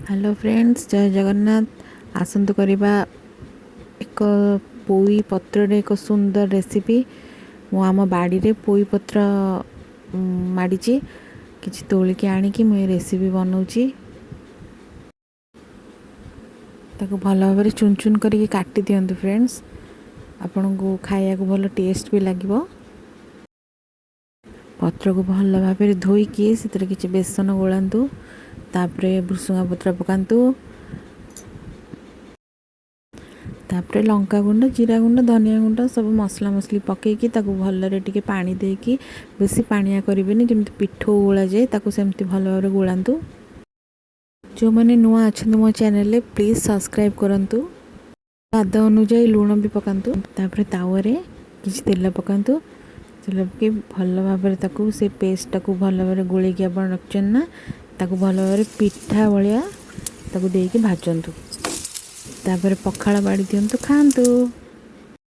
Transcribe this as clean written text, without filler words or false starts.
Hello friends, ଜୟ ଜଗନ୍ନାଥ। ଆସନ୍ତୁ କରିବା ଏକ ପୋଇ ପତ୍ରରେ ଏକ ସୁନ୍ଦର ରେସିପି। ମୁଁ ଆମ ବାଡ଼ିରେ ପୋଇ ପତ୍ର ମାଡ଼ିଛି, କିଛି ତୋଳିକି ଆଣିକି ମୁଁ ଏ ରେସିପି ବନାଉଛି। ତାକୁ ଭଲ ଭାବରେ ଚୁନ ଚୁନ କରିକି କାଟି ଦିଅନ୍ତୁ ଫ୍ରେଣ୍ଡସ୍, ଆପଣଙ୍କୁ ଖାଇବାକୁ ଭଲ ଟେଷ୍ଟ ବି ଲାଗିବ। ପତ୍ରକୁ ଭଲ ଭାବରେ ଧୋଇକି ସେଥିରେ କିଛି ବେସନ ଗୋଳାନ୍ତୁ, ତାପରେ ଭୃସୁଙ୍ଗା ପତ୍ର ପକାନ୍ତୁ, ତାପରେ ଲଙ୍କା ଗୁଣ୍ଡ, ଜିରା ଗୁଣ୍ଡ, ଧନିଆ ଗୁଣ୍ଡ, ସବୁ ମସଲା ମସଲି ପକାଇକି ତାକୁ ଭଲରେ ଟିକେ ପାଣି ଦେଇକି, ବେଶୀ ପାଣିଆ କରିବେନି, ଯେମିତି ପିଠଉ ଗୋଳାଯାଏ ତାକୁ ସେମିତି ଭଲ ଭାବରେ ଗୋଳାନ୍ତୁ। ଯେଉଁମାନେ ନୂଆ ଅଛନ୍ତି ମୋ ଚ୍ୟାନେଲରେ, ପ୍ଲିଜ୍ ସବସ୍କ୍ରାଇବ୍ କରନ୍ତୁ। ସ୍ୱାଦ ଅନୁଯାୟୀ ଲୁଣ ବି ପକାନ୍ତୁ। ତାପରେ ତାୱାରେ କିଛି ତେଲ ପକାନ୍ତୁ। ତେଲ ପକାଇ ଭଲ ଭାବରେ ତାକୁ ସେ ପେଷ୍ଟଟାକୁ ଭଲ ଭାବରେ ଗୋଳେଇକି ଆପଣ ରଖିଛନ୍ତି ନା, ତାକୁ ଭଲ ଭାବରେ ପିଠା ଭଳିଆ ତାକୁ ଦେଇକି ଭାଜନ୍ତୁ। ତାପରେ ପଖାଳ ବାଡ଼ି ଦିଅନ୍ତୁ, ଖାଆନ୍ତୁ।